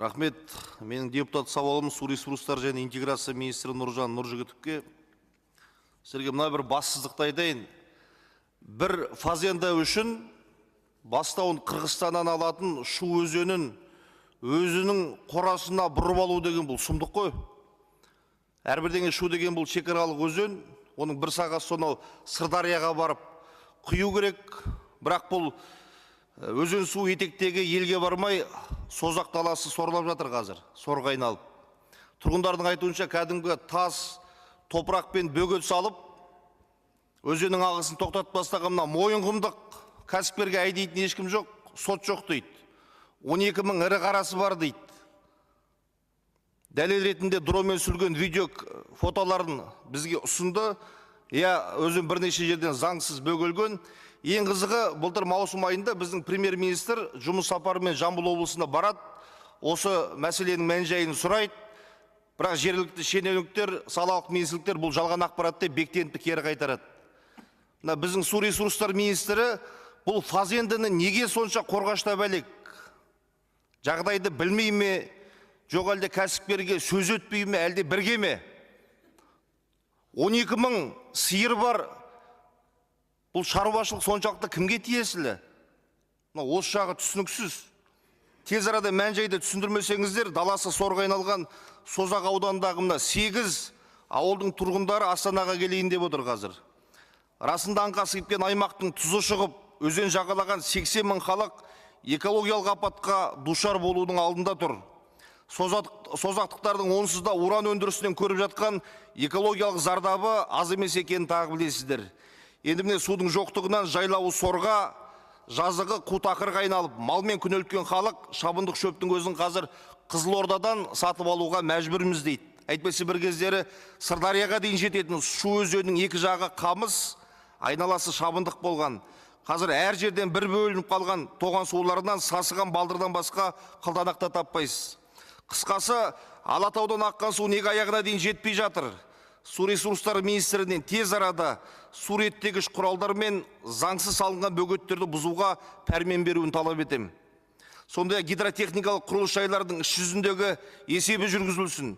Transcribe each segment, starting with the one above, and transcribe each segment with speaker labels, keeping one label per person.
Speaker 1: Рахмет. Менің депутат сауалым су ресурстары және интеграция министрі Нұржан Нұржігітовке. Сіздерге мына бір бассыздықты айтайын. Бір фазенда үшін бастауын Қырғызстаннан алатын Шу өзенін өзінің қорасына бұрып алу деген бұл сұмдық қой. Әрбір Шу деген бұл шекаралық өзен, оның бір сағасы сонау Сырдарияға барып құю керек. Бірақ бұл өзен су етектегі елге бармай, Созақ даласы сорлап жатыр қазір, сорға айналып. Тұрғындардың айтуынша, кәдімгі тас, топырақпен бөгет салып, өзеннің ағысын тоқтатып тастаған мына мойынқұмдық кәсіпкерге әй дейтін ешкім жоқ, сот жоқ дейді. 12 мың ірі қарасы бар дейді. Дәлел ретінде дронмен түсірілген видео фотоларын бізге ұсынды. Иә, өзен бірнеше жерден заңсыз бөгелген. Ең қызығы, былтыр маусым айында біздің премьер-министр жұмыс сапарымен Жамбыл облысына барады. Осы мәселенің мән жайын сұрайды. Бірақ жергілікті шенеуніктер, салалық министрліктер бұл жалған ақпарат деп бектеніп кері қайтарады. Мына біздің су ресурстар министрі бұл фазендіні неге сонша қорғаштап әлек? Жағдайды білмей ме, жоқ әлде кәсіпкерге сөз өтпей ме, әлде бірге ме? 12 мың сиыр бар, бұл шаруашылық соншалықты кімге тиесілі? Мына осы жағы түсініксіз. Тез арада мән жайды түсіндірмесеңіздер, даласы сорға айналған Созақ ауданындағы мына 8 ауылдың тұрғындары Астанаға келейін деп отыр қазір. Расында, аңқасы кепкен аймақтың тұзы шығып, өзен жағалаған 80 мың халық экологиялық апатқа душар болудың алдында тұр. Созақтықтардың онсыз да уран өндірісінен көріп жатқан экологиялық зардабы аз емес екенін тағы білесіздер. Енді міне, судың жоқтығынан жайлауы сорға, жазығы қу тақырға айналып, малмен күнелткен халық шабындық шөптің өзін қазір Қызылордадан сатып алуға мәжбүрміз дейді. Әйтпесе бір кездері Сырдарияға дейін жететін Шу өзенінің екі жағы қамыс, айналасы шабындық болған. Қазір әр жерден бір бөлініп қалған тоған суларынан сасыған балдырдан басқа қылтанақ та таппайсыз. Қысқасы, Алатаудан аққан су неге аяғына дейін жетпей жатыр? Су ресурстары министрінен тез арада су реттегіш құралдар мен заңсыз салынған бөгеттерді бұзуға пәрмен беруін талап етемін. Сондай-ақ гидротехникалық құрылыс жайлардың іс жүзіндегі есебі жүргізілсін.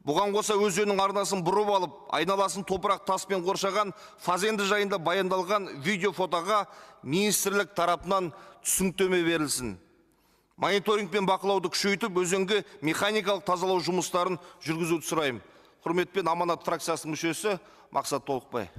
Speaker 1: Бұған қоса, өзеннің арнасын бұрып алып, айналасын топырақ таспен қоршаған фазенда жайында баяндалған видео фотоға министрлік тарапынан түсініктеме берілсін. Мониторинг пен бақылауды күшейтіп, өзенге механикалық тазалау жұмыстарын жүргізуді сұраймын. Құрметпен, Аманат фракциясының мүшесі Мақсат Толықбай.